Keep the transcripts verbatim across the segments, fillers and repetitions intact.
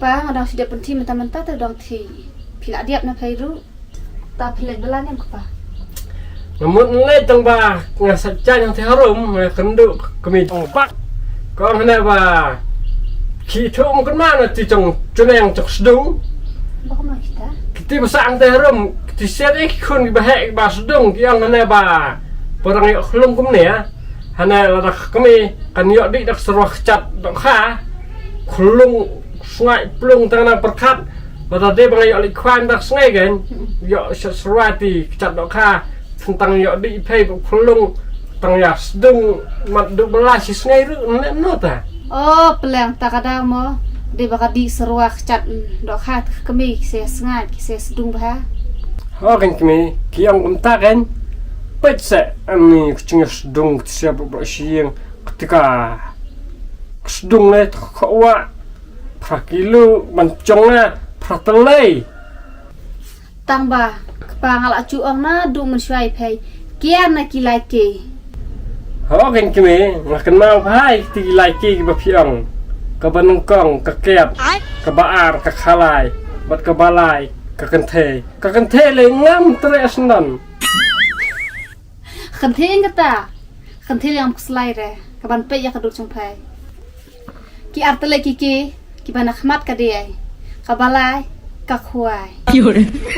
Pa, nga dang shu dep pynthi mynta mynta te dang thi. Phi la dep na phai ruh. Ta phi leit bylla ne em kpa? Nga mut leit tang ba nga sa jan hangtei harum, nga kynduh kmie jong bak. Ka ong hane ba ki thu ong kynmaw na ti jong chuneng jong sdung. Ba kumno kita? Kiti ba sa hangtei harum, kiti siat eh ki khun ki ba heh ki ba sdung, ki ong hane ba parang ïoh khlung kumne ah. Hane lada ka kmie kan ïoh dih da ka syrwa kjat dohkha, khlung sngaid plung tang nang pyrkhat. Lada dei ba nga ïoh leit khwai mynta ka sngi kan ïoh syrwa ti kjat dohkha, tang ïoh dih phei ba khlung tang ïa sdung mat duh bylla shi sngi ruh ne no ta. O pleng, ta ka daw mo, dei ba ka dih syrwa kjat dohkha, ka kmie ki sa sngaid, ki sa sdung bha. Ho kan kmie ki ong kumta kan. Peit se ani ka jingïasdung ka sa ba ba shi ïing. Kti ka sdung ne ta ka wa phra kilo ban jong na phra tylli. Tang ba kpa, nga la ju ong naduh mynshuwa ïa phi, kiar na ki lai ki. Ho kan kmie, nga kynmaw bha ïa kti ki lai ki kiba phi ong. Kaba nyngkong ka kep, kaba ar ka khalai, bad kaba lai ka kynthei. Ka kynthei lei ngam treh syndon. Kynthei ïa kata. Kynthei lei ngam khuslai re. Kaban peit ïa ka dur jong phi. Ki ar tylli ki ki, kiba na khmat ka dei kaba lai ka khwai.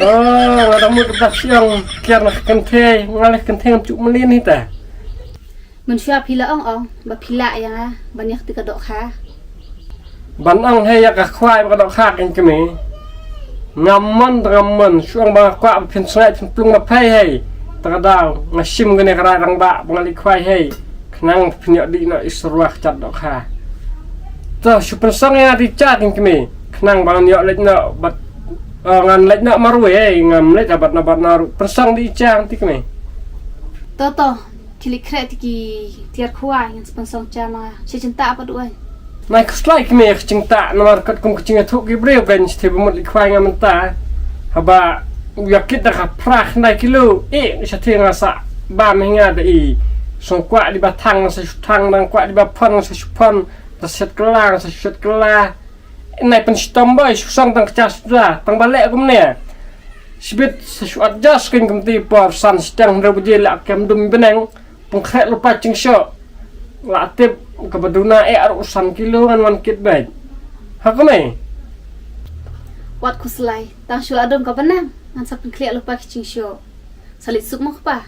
O, nga dang mut kata phi ong kiar na ka kynthei, nga leh kynthei ngam ju mlien hi ta. Mynshuwa phi la ong ong ba phi lah ïa nga ban ïa kti ka dohkha. Ban ong hei ïa ka khwai bad ka dohkha kan kmie. Ngam mon, ngam mon, shu ong ba nga kwah ba phin sngaid phin plung ma phi hei. Ta ka daw nga shim kane ka rai rangbah ba nga leit khwai hei. Khnang phin ïoh dih noh i syrwa kjat dohkha. To shu pynsong ïa nga ti ja kan kmie. Khnang ba ngan ïoh leit noh bad, eh, ngan leit noh marwei hei, ngam leit bad na bad na ruh. Pynsong ti ja kan kmie. To to. Ki leit khreh ti ki tiar khwai, ngan sa pynsong ja ma nga. Sha jingtah pat u ai. Nai khuslai kmie ka jingtah, namar katkum ka jingïathuh ki briew kan sha te ba mut leit khwai nga mynta. Haba ïa kit da ka phra khyndai kilo, eh, sha te nga sa bam hi nga da i. Song kwah dei ba thang nga sa shu thang, dang kwah dei ba phon nga sa shu phon, da shet kylla nga sa shu shet kylla. Nai pynshitom bha, shu song tang ka ja suda, tang ba leh kumne. Shibit sa shu adjust kan kumta por san shiteng hynriew baje la kem dum bneng, pynkhreh lypa jingshoh. La tip kaba duna eh ar u san kilo ngan wan kit bad. Ha kumne. Wat khuslai, tang shu la dum ka bneng, ngan sa pynkhreh lypa ki jingshoh. Sa leit suk mo kpa.